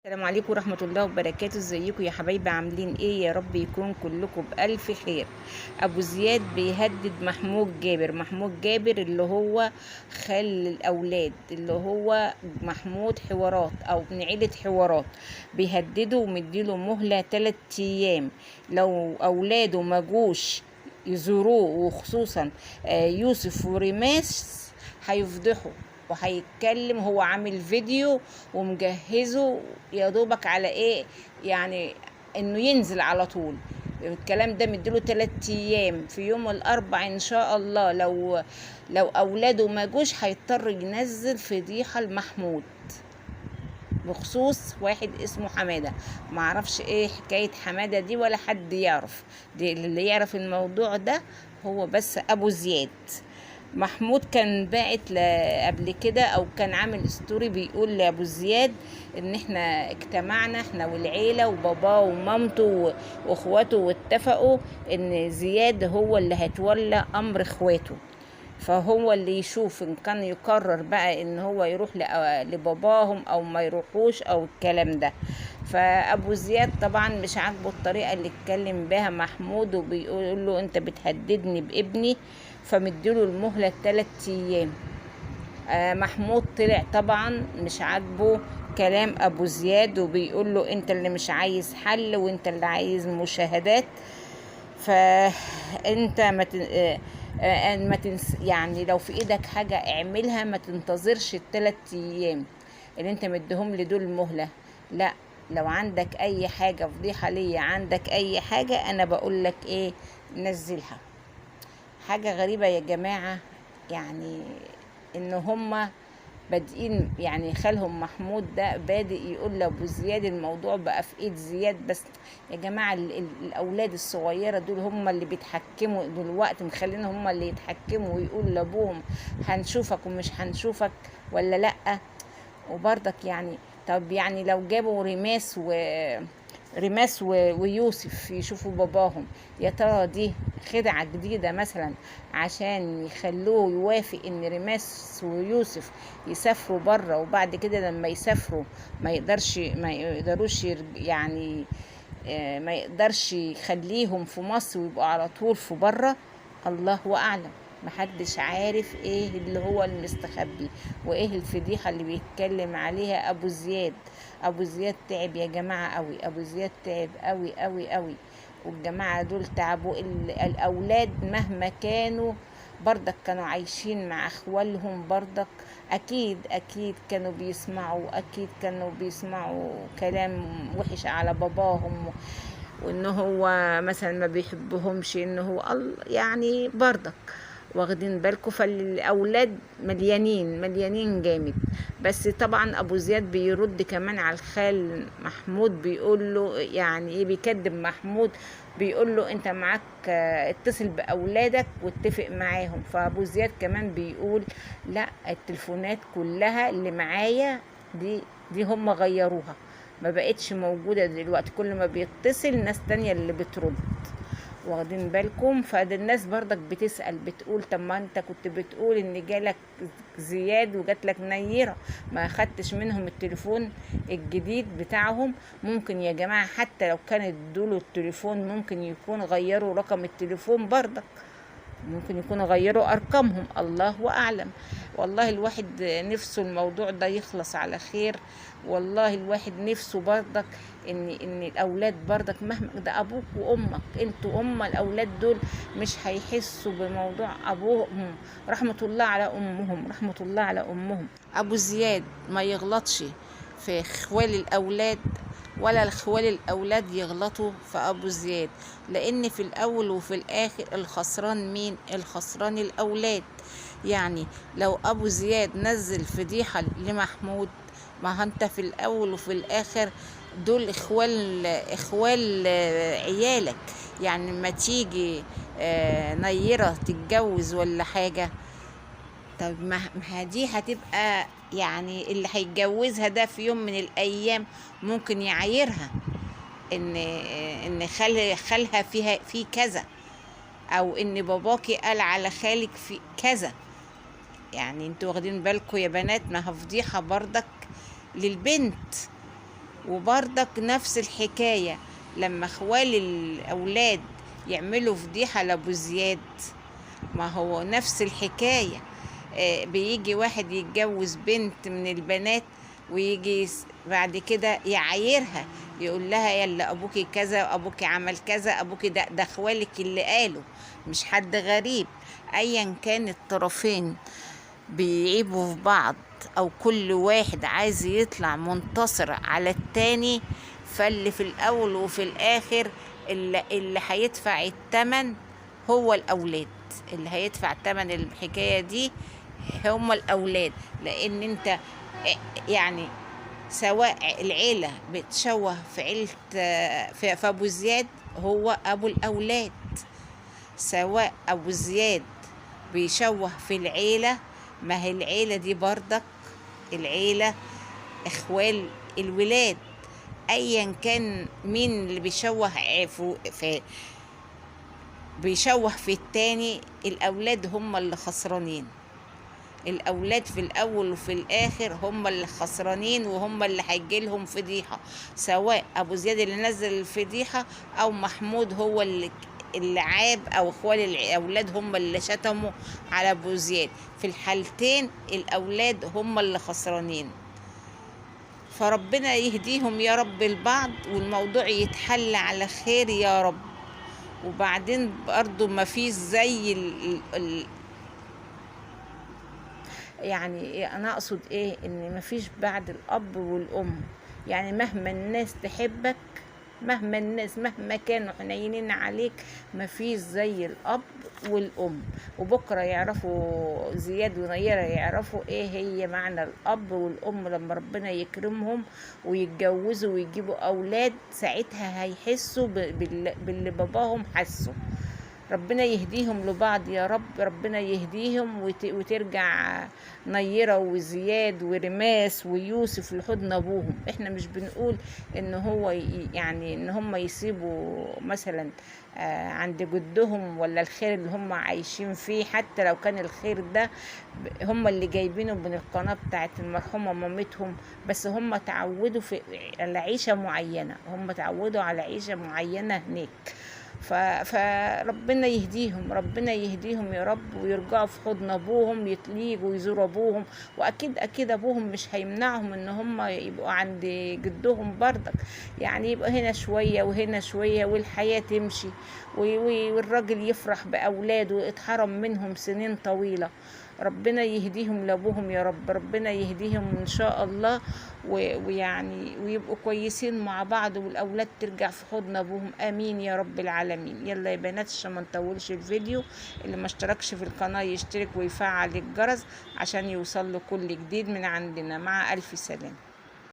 السلام عليكم ورحمة الله وبركاته. ازيكم يا حبايبي؟ عاملين ايه؟ يا رب يكون كلكم بألف خير. ابو زياد بيهدد محمود جابر، محمود جابر اللي هو خال الاولاد، اللي هو محمود حوارات او ابن عيلة حوارات، بيهدده ومديله مهلة 3 ايام لو اولاده ما جوش يزوروه، وخصوصا يوسف وريماس هيفضحوا وهيتكلم. هو عامل فيديو ومجهزه يا دوبك على ايه، يعني انه ينزل على طول. الكلام ده مديله 3 ايام، في يوم الاربع ان شاء الله لو اولاده ما جوش هيضطر ينزل فضيحة لمحمود بخصوص واحد اسمه حمادة. معرفش ايه حكاية حمادة دي ولا حد يعرف، دي اللي يعرف الموضوع ده هو بس ابو زياد. محمود كان باعت قبل كده او كان عامل story بيقول لابو زياد ان احنا اجتمعنا احنا والعيلة وباباه ومامته واخواته، واتفقوا ان زياد هو اللي هيتولى امر اخواته، فهو اللي يشوف ان كان يقرر بقى ان هو يروح لباباهم او ما يروحوش او الكلام ده. فابو زياد طبعا مش عاجبه الطريقة اللي اتكلم بها محمود، وبيقول له انت بتهددني بابني، فمديله المهلة 3 ايام. محمود طلع طبعا مش عاجبه كلام ابو زياد، وبيقول له انت اللي مش عايز حل وانت اللي عايز مشاهدات، فانت ما ما تنس، يعني لو في ايدك حاجة اعملها، ما تنتظرش ال3 ايام اللي انت مديهم لي دول مهلة. لا، لو عندك اي حاجة فضيحة ليا، عندك اي حاجة انا بقول لك ايه، نزلها. حاجة غريبة يا جماعة، يعني ان هما بادئين، يعني خالهم محمود ده بادئ يقول لابو زياد الموضوع بقى في ايد زياد. بس يا جماعة الاولاد الصغيرة دول هم اللي بيتحكموا دلوقتي، مخلينا هم اللي يتحكموا ويقول لابوهم هنشوفك ومش هنشوفك ولا لأ. وبرضك يعني طب يعني لو جابوا ريماس ويوسف يشوفوا باباهم، يا ترى دي خدعة جديدة مثلا عشان يخلوه يوافق ان ريماس ويوسف يسافروا برا، وبعد كده لما يسافروا ما يقدرش، ما يقدروش يعني، ما يقدرش يخليهم في مصر ويبقوا على طول في برا. الله اعلم، محدش عارف ايه اللي هو المستخبي وايه الفضيحة اللي بيتكلم عليها ابو زياد. ابو زياد تعب يا جماعة قوي، ابو زياد تعب قوي قوي قوي، والجماعة دول تعبوا. الاولاد مهما كانوا برضك كانوا عايشين مع اخوالهم، برضك اكيد اكيد كانوا بيسمعوا، اكيد كانوا بيسمعوا كلام وحش على باباهم، وان هو مثلا ما بيحبهمش، ان هو يعني برضك واخدين بالكم. فالاولاد مليانين مليانين جامد. بس طبعا ابو زياد بيرد كمان على الخال محمود، بيقول له يعني ايه، بيكذب محمود، بيقول له انت معاك، اتصل باولادك واتفق معاهم. فابو زياد كمان بيقول لا، التليفونات كلها اللي معايا دي هم غيروها، ما بقتش موجودة دلوقتي، كل ما بيتصل ناس تانية اللي بترد، واخدين بالكم. فده الناس برضك بتسأل بتقول طب ما انت كنت بتقول ان جالك زياد وجات لك نيرة، ما اخدتش منهم التليفون الجديد بتاعهم؟ ممكن يا جماعة حتى لو كانت ادوله التليفون ممكن يكون غيروا رقم التليفون برضك، ممكن يكونوا غيروا ارقامهم، الله اعلم. والله الواحد نفسه الموضوع ده يخلص على خير، والله الواحد نفسه برضك ان الاولاد برضك مهما ده ابوك وامك، انتوا ام الاولاد دول مش هيحسوا بموضوع ابوهم، رحمة الله على امهم، رحمة الله على امهم. ابو زياد ما يغلطش في خوال الاولاد، ولا الخوال الاولاد يغلطوا في ابو زياد، لان في الاول وفي الاخر الخسران مين؟ الخسران الاولاد. يعني لو ابو زياد نزل فضيحة لمحمود، ما انت في الاول وفي الاخر دول اخوال عيالك، يعني لما تيجي نيرة تتجوز ولا حاجة، طب ما دي هتبقى يعني اللي هيتجوزها ده في يوم من الايام ممكن يعايرها ان خالها فيها في كذا، او ان باباكي قال على خالك في كذا. يعني انتوا واخدين بالكم يا بنات، ما هي فضيحة برضك للبنت. وبرضك نفس الحكاية لما اخوال الاولاد يعملوا فضيحة لابو زياد، ما هو نفس الحكاية. بيجي واحد يتجوز بنت من البنات ويجي بعد كده يعايرها، يقول لها يلا ابوكي كذا، ابوكي عمل كذا، ابوكي ده اخوالك اللي قالوا، مش حد غريب. ايا كان الطرفين بيعيبوا في بعض او كل واحد عايز يطلع منتصر على التاني، فاللي في الاول وفي الاخر اللي هيدفع التمن هو الاولاد. اللي هيدفع تمن الحكاية دي هم الاولاد، لان انت يعني سواء العيلة بتشوه في عيلة في ابو زياد هو ابو الاولاد، سواء ابو زياد بيشوه في العيلة، ما هي العيلة دي برضك العيلة اخوال الولاد، ايا كان مين اللي بيشوه في بيشوه في التاني، الاولاد هم اللي خسرانين. الاولاد في الاول وفي الاخر هم اللي خسرانين، وهم اللي هيجيلهم فضيحة، سواء ابو زياد اللي نزل الفضيحة او محمود هو اللي عاب، او اخوال الاولاد هم اللي شتموا على ابو زياد. في الحالتين الاولاد هم اللي خسرانين. فربنا يهديهم يا رب البعض، والموضوع يتحل على خير يا رب. وبعدين برضو ما فيش زي ال يعني انا اقصد ايه، ان ما فيش بعد الاب والام. يعني مهما الناس تحبك، مهما الناس مهما كانوا حنينين عليك، ما فيش زي الاب والام. وبكره يعرفوا زياد ونيره، يعرفوا ايه هي معنى الاب والام لما ربنا يكرمهم ويتجوزوا ويجيبوا اولاد، ساعتها هيحسوا باللي باباهم حسوا. ربنا يهديهم لبعض يا رب، ربنا يهديهم وترجع نيرة وزياد ورماس ويوسف لحضن ابوهم. احنا مش بنقول ان هو يعني ان هم يسيبوا مثلا عند جدهم ولا الخير اللي هم عايشين فيه، حتى لو كان الخير ده هم اللي جايبينه من القناة بتاعت المرحومة مامتهم، بس هم تعودوا على عيشة معينة، هم تعودوا على عيشة معينة هناك. فربنا يهديهم، ربنا يهديهم يا رب، ويرجعوا في حضن ابوهم، يتليجوا ويزوروا ابوهم. واكيد اكيد ابوهم مش هيمنعهم ان هم يبقوا عند جدهم برضك، يعني يبقى هنا شوية وهنا شوية والحياة تمشي، والراجل يفرح باولاده اتحرم منهم سنين طويلة. ربنا يهديهم لابوهم يا رب، ربنا يهديهم ان شاء الله، ويعني ويبقوا كويسين مع بعض، والاولاد ترجع في حضن ابوهم، امين يا رب العالمين. يلا يا بنات عشان ما نطولش الفيديو، اللي ما اشتركش في القناة يشترك ويفعل الجرس عشان يوصل له كل جديد من عندنا. مع الف سلامة.